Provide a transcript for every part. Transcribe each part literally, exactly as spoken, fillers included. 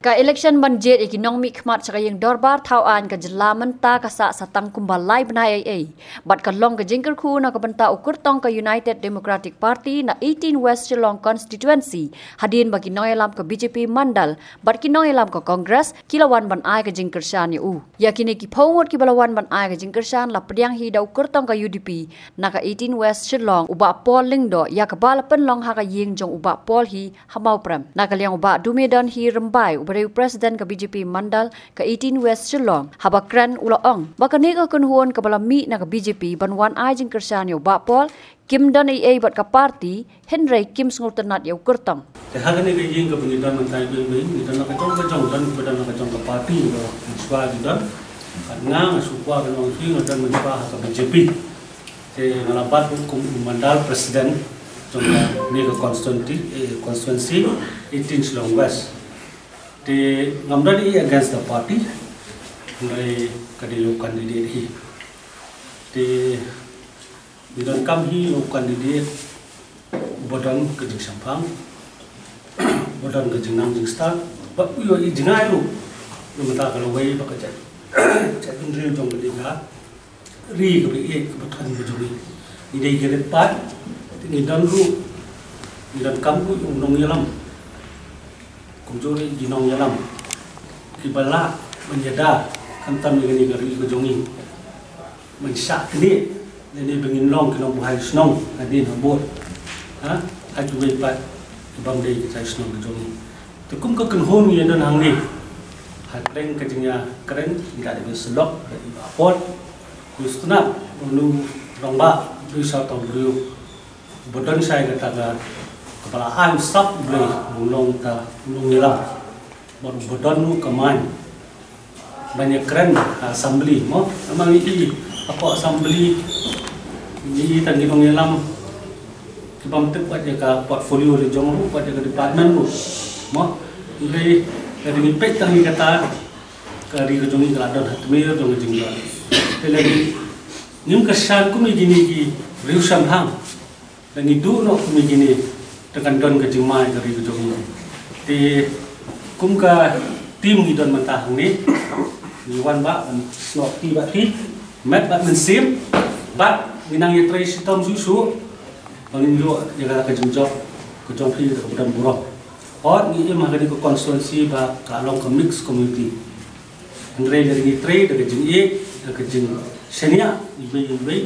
Ka election ban jied ïa ki nongmihkhmat sha ka ïing dorbar thaw aiñ ka jylla mynta ka sah sa tang kumba lai bnai ei ei. Bad ka long ka jingkyrkhu na ka bynta u kyrtong ka United Democratic Party na eighteen West Shillong Constituency, hadien ba ki nongïalam ka B J P Mandal bad ki nongïalam ka Congress ki la wan ban ai ka jingkyrshan ïa u. Ïa kine ki phew ngut kiba la wan ban ai ka jingkyrshan la pdiang hi da u kyrtong ka U D P na ka eighteen West Shillong, u Bah Paul Lyngdoh, ïa kaba la pynlong ha ka ïing jong u Bah Paul hi ha Mawprem. Na ka liang u Bah Dumedon hi Rymbai, uba dei u President ka B J P Mandal ka eighteen West Shillong, haba kren u la ong ba kane ka kynhun kaba la mih na ka B J P ban wan ai jingkyrshan ïa u Bah Paul kim don ei ei bad ka party, hynrei kim sngewtynnad ïa u kyrtong. Te ha kane ka ïing kaba ngi don mynta, ngi don la ka jong ka jong, don kiba don la ka jong ka party, ba ngi shuwa ngi don. Bad nga, nga shu kwah ban ong hi, nga don mynshuwa ha ka B J P. Te nga la bat ruh kum u Mandal President jong kane ka constituency, eh, constituency eighteen Shillong West. Te ngam don ei against the party, hynrei ka dei u candidate hi. Te ngi donkam hi u candidate uba don ka jingshemphang, uba don ka jingnang jingstad, bad u ïohi jngai ruh na ka bynta ka lawei bad ka jait, jaitbynriew jong ka dei ka ri kaba ïeit kaba thon ka jong ngi. Ngi dei ki rit paid, te ngi don ruh, ngi donkam ruh ïa u nongïalam. Kumjuh ruh ki nongïalam kiba lah ban ïada khamtam ïa kane ka ri ka jong ngi. Ban shah knieh lane ba ngin long ki nongbuhai shnong hadien habud. Ha, ha kiwei pat ki bym dei ki trai shnong ki jong ngi. Te kum ka kynhun ngi ïa don hangne, ha kyrteng ka jingïakren ngi la dep ïa sylok da i Bah Paul. Ngi sngewtynnad ba u rangbah u dei sa uta u briew uba don shai kata ka, kaba la ai u sap U Blei ba un long uta u nongïalam. Bad uba don ruh ka main ban ïakren ha assembly, mo. Namar ngi i hapoh assembly, ngi i tang ki nongïalam ki bym tip wat ïa ka portfolio la jong ruh, wat ïa ka department ruh, mo. Hynrei lada ngi peit tang ïa kata, ka ri ka jong ngi ka la don ha tmier jong ka jingdon. Te lada ngim kyrshan kum ïa kine ki riew shemphang, lada ngi duh noh kum ïa kine, te kan don ka jingma ïa ka ri ka jong ngi. Te kum ka team ngi don mynta hangne, ngi wan bah ban snoh kti bad phi, met bad mynsiem, bad ngi nang ïatrei shitom shuh shuh ba ngin ïoh ïa ka jingjop ka jong phi kaba don burom. Hooid, ngi im ha kane ka constituency ba ka long ka mixed community. Hynrei lada ngi trei da ka jingïeit, da ka jingshaniah iwei iwei,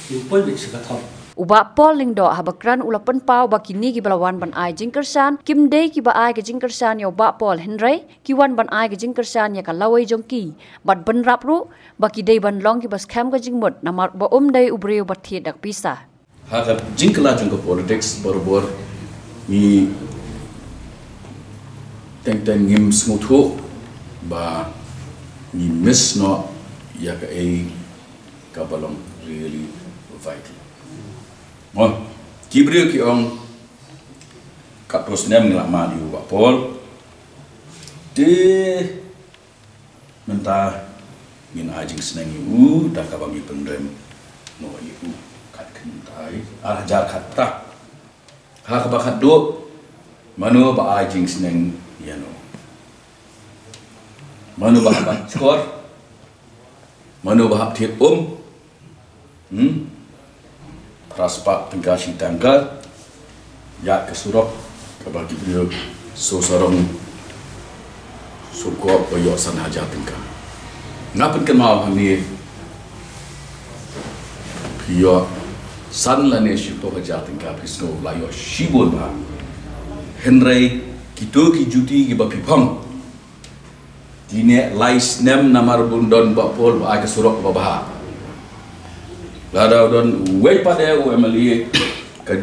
ngin poi beit sha ka thong. U Bah Paul Lyngdoh haba kren u la pynpaw ba kine kiba la wan ban ai jingkyrshan kim dei kiba ai ka jingkyrshan ïa u Bah Paul, hynrei ki wan ban ai ka jingkyrshan ïa ka lawei jong ki, bad bynrap ruh ba ki dei ban long kiba skhem ka jingmut namar ba um dei u briew ba thied da ka pisa. Ha ka jingkylla jong ka politics barabor ngi teng teng ngim sngewthuh ba ngi miss noh ïa kaei kaba long really vital. Mo, ki briew ki ong katto snem ngi la mad ïa u Bah Paul. Te mynta ngin ai jingsneng ïa u da kaba ngi pynrem noh ïa u. Kat kynta, ar hajar khatar. Ha kaba khatduh, mano ba ai jingsneng ïa no? Mano ba hap bat shkor? Mano ba hap thied um? Hmm? Phra spah tyngka shi tyngka. Ïa ka surok kaba ki briew shu sarong shu kop ba ïoh san hajar tyngka. Nga pynkynmaw hangne, phi ïoh san lane shiphew hajar tyngka phi sngew la ïoh shibun bha. Hynrei kito ki juti kiba phi phong, ki neh lai snem namar ba un don Bah Paul ba ai ka surok ba bha. Lada u don uwei pat de u M L A, ka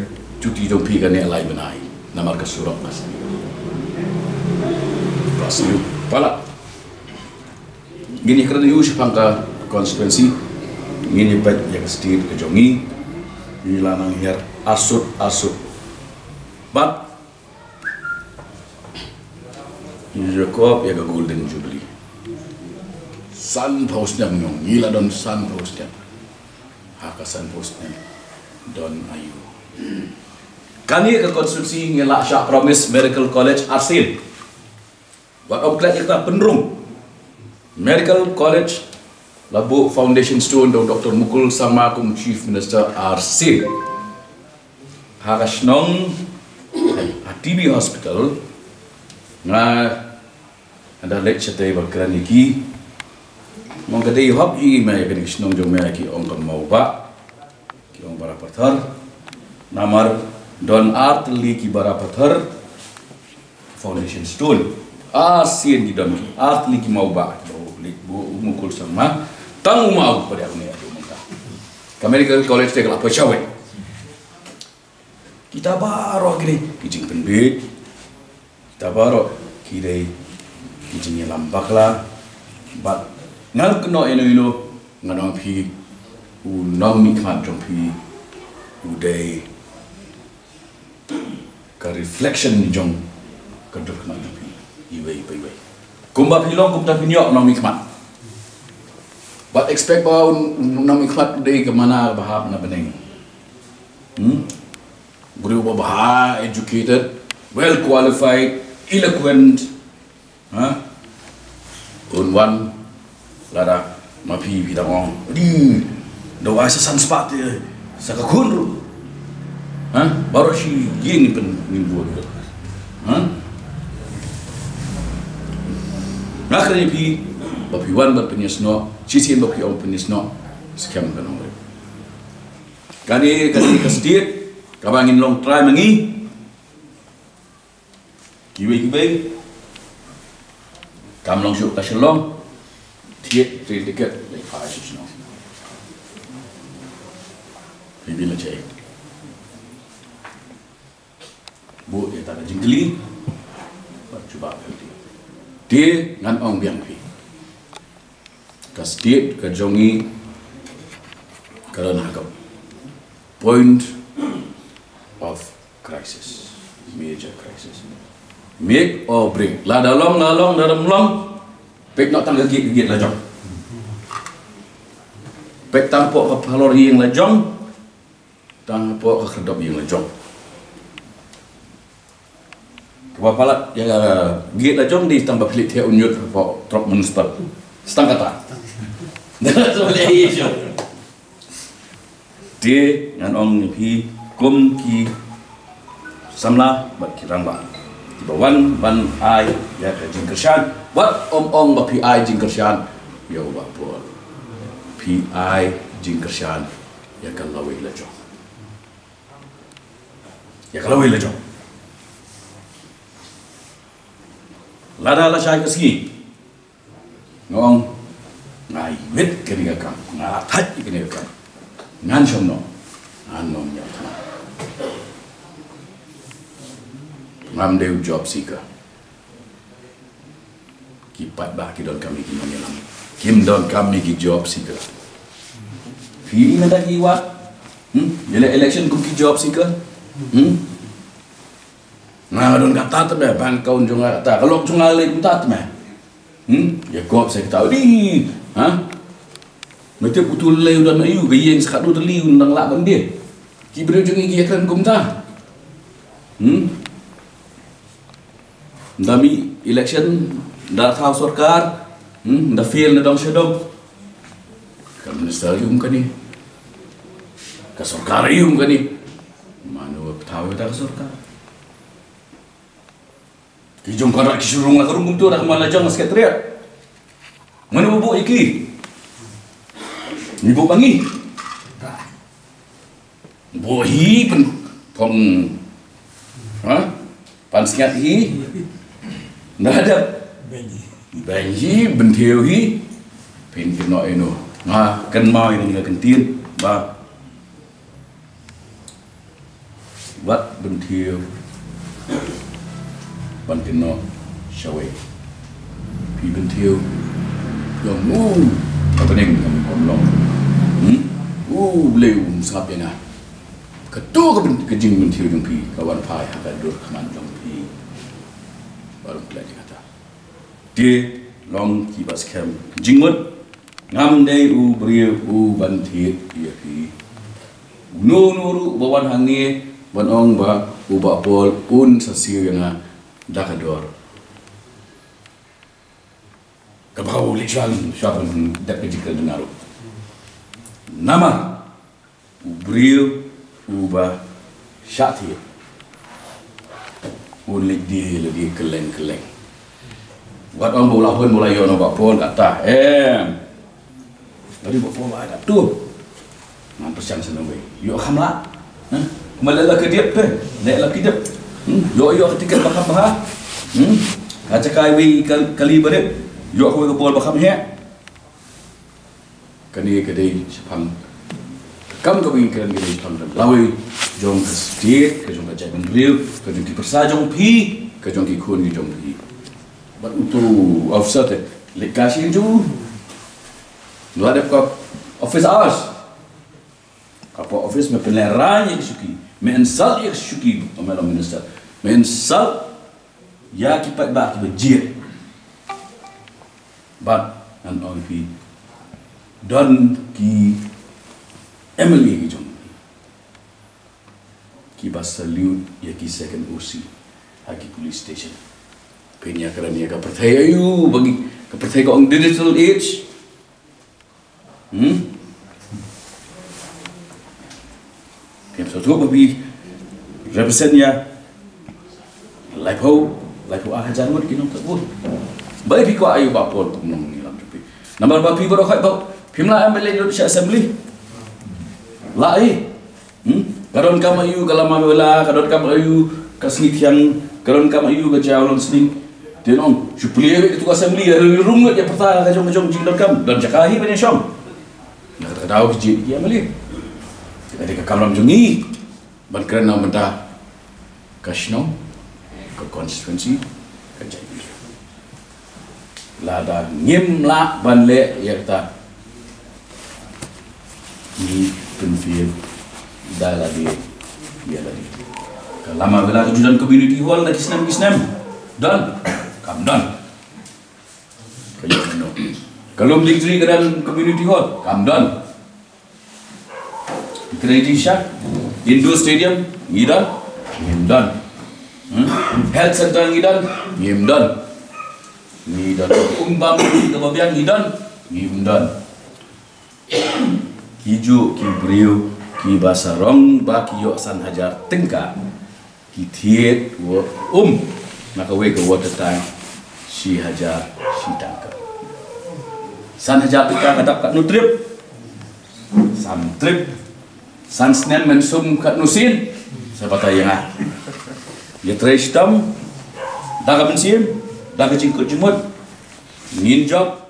juti jong phi ka neh lai bnai namar ka surok ba sniew. Ba sniew. Palat. Ngin ïakren ïa u shaphang ka constituency, ngin ïa peit ïa ka state ka jong ngi. Ngi la nang hiar arsut arsut. Bad ngi ïa kop ïa ka Golden Jubilee. Sanphew snem, ngi la don sanphew snem. Ha ka sanphew snem don aïu? Kane ka constituency ngi la shah promise Miracle College arsien. Bad ym klet ïa kata, pynrung Medical College la buh foundation stone da u Doctor Mukul Sangma kum Chief Minister ar sien. Ha ka shnong, ha T B Hospital, nga haba leit shatei ba kren ïa ki, nga ong ka dei hok ïa me ïa kane ka shnong jong me, ki ong ka Mawbah, ki ong Barapathar. Namar don ar tylli ki Barapathar foundation stone. Ar sien ki don ki, ar tylli ki Mawbah, ki ba u leit buh u Mukul Sangma. Tang u Maw pat ïa une u mynta. Ka Medical College te ka la poi shawei. Kita baroh ki dei ki jingpynbeit. Kita baroh ki dei ki jingïalam bakla. Bad ngan kynnoh ïano ïano, ngan ong phi, u nongmihkhmat jong phi u dei ka reflection jong ka dur khmat jong phi, iwei pa iwei. Kumba phi long, kumta phin ïoh u nongmihkhmat. Bad expect ba u nongmihkhmat u dei ka mana ba hap na bneng. Hmm? Briew ba bha educated, well qualified, eloquent. Ha? Un wan lada ma phi, phi dang ong, "Di, da wai sa san spah te sa ka khun ruh." Ha? Baroh shi ïing pyn ngin buh. Ha? Nga kren ïa phi ba phi wan bad pynïasnoh, shisien ba phi ong pynïasnoh, skhem ka nongrim. Kane, kane ka state kaba ngin long trai ma ngi. Kiwei kiwei kam long shuh ka Shillong. Thied train ticket leit phai sha shnong. Phi bi la jai. Buh ïa ta ka jingkylli. Bad jubab ïa te ngan ong biang phi. Ka state ka jong ngi ka don ha ka point of crisis, major crisis. Make or break. Lada long, la long, lada ym long, peit noh tang ka gate, ka gate la jong. Peit tang hapoh ka phalor ïing la jong, tang hapoh ka khyrdop ïing la jong. Kaba palat ïa ka gate la jong dei tang ba phi leit thiah u ñiut hapoh trop municipal. Tang kata. Te ngan ong ïa phi kum ki samla bad ki rangbah kiba wan ban ai ïa ka jingkyrshan, wat ym ong ba phi ai jingkyrshan ïa u Bah Paul. Phi ai jingkyrshan ïa ka lawei la jong. Ïa ka lawei la jong. Lada la shai ka sngi, nga ong, nga ïeit kane ka kam, nga thait kane ka kam, ngan shong noh, ngan ym ïa thma. Ngam dei u job seeker. Ki paidbah ki donkam ïa ki nongïalam, kim donkam ïa ki job seeker. Phi i mynta ki wad, hmm? Ïaleh election kum ki job seeker. Hmm? Nga don kata te me, background jong nga kata, ka lok jong nga lei kumta te me. Hmm? Ïa kop sa kita u dei, ha? Me tip utu u lei u don aïu, ka ïing sa katno tylli un dang lah ban die. Ki briew jong ngi ki ïakren kumta. Hmm? Nda mih election, nda thaw sorkar, hmm, nda fail na dong sha dong. Ka minister ïum kane. Ka sorkar ïum kane. Mano ba thaw ïa ka sorkar? Ki jong ka rat ki shu rung la ka rung kumto, da ka man la jong ka secretariat. Mano ba buh ïa ki? Ngi buh ba ngi. Buh hi pynthong. Ha? Pansngiat hi. Nda dep. Beiñ hi, bynthiew hi. Phin kynnoh ïano. Nga kynmaw ïa kane ka kyntien ba wat bynthiew ban kynnoh shawei. Phi bynthiew, long u ka bneng kam long. Hmm? U Blei um sngap ïa nga. Kato ka byn-, ka jingbynthiew jong phi ka wan phai ha ka dur khmat jong phi. Baroh khlem jingata. Te long kiba skhem jingmut. Ngam dei u briew u ban thied ïa phi. Uno uno ruh ba wan hangne ban ong ba u Bah Paul un sa siew ïa nga da ka dor. Kaba u leit shuwa shuwa ban dep ka jingkren dang ruh. Namar u briew uba shah thied un leit die la die kylleng kylleng. Wat ong ba u la hun ba u la ïoh noh ba pon kata em. Lari ba pon ba kata tu. Ngan pyrshang sa nang wei. Ïoh kham lah. Hah? Kumba leh la ka dep te. Leh la ki dep. Hmm? Ïoh ïoh ka tiket ba kham bha. Hmm? Ka jaka wei ka kali ba dep. Ïoh kawei ka bol ba kham heh. Kane ka dei shaphang. Kam ka wei kren ka dei shaphang kan. Lawei jong ka state, ka jong ka jaitbynriew, ka jong ki pyrsa jong phi, ka jong ki khun ki jong phi. Bad uto u officer te leit ka shin ju. La dep ka office hours. Ka poi office me pynlehraiñ ïa ki shuki. Me insult ïa ki shuki, ong me long minister. Me insult ïa ki paidbah kiba jied. Bad ngan ong ïa phi, don ki M L A ki jong kiba salute ïa ki second O C ha ki police station. Phin ïa kren ïa ka pyrthei aïu, ba ki, ka pyrthei ka ong digital age. Hmm? Phi sngewthuh ba phi represent ïa laiphew, laiphew ar hajar ngut ki nongthoh vote. Balei phi kwah aïu ba pon kum nongïalam jong phi? Namar ba phi baroh khoit ba phim lah M L A lut sha assembly. Lah ei. Hmm? Ka donkam aïu ka lama bela, ka donkam aïu ka sngi thiang, ka donkam aïu ka jaw long sning. Te nong, shu plie beit ka tu ka assembly, ïa rung ngut ïa pyrta ka jong ka jong jingdonkam. Don jaka hi ban ïa shong. Na kata ka daw ki jied ki M L A. Ka dei ka kamram jong ngi ban kren na bynta ka shnong, ka constituency, ka jaitbynriew. Lada ngim lah ban leh ïa kata, ngi pynfit da lade ïa lade. Ka lama bela ka ju don community hall da ki snem ki snem. Don, kam don. Ka ïoh mano. Ka Lumdiengjri ka don community hall, kam don. Kren jingshisha, indoor stadium ngi don, ngim don. Hmm? Health center ngi don, ngim don. Ngi don. Umbam kaba biang ngi don, ngim don. Ki juh ki briew kiba sarong ba ki ïoh san hajar tyngka. Ki thied wa um na kawei ka water tank shi hajar shi tyngka. San hajar tyngka ka dap katno trip? San trip. San snem men sum katno sien? Sa batai ïa nga. Ïa trei shitom da ka mynsiem, da ka jingkut jingmut. Ngin jop,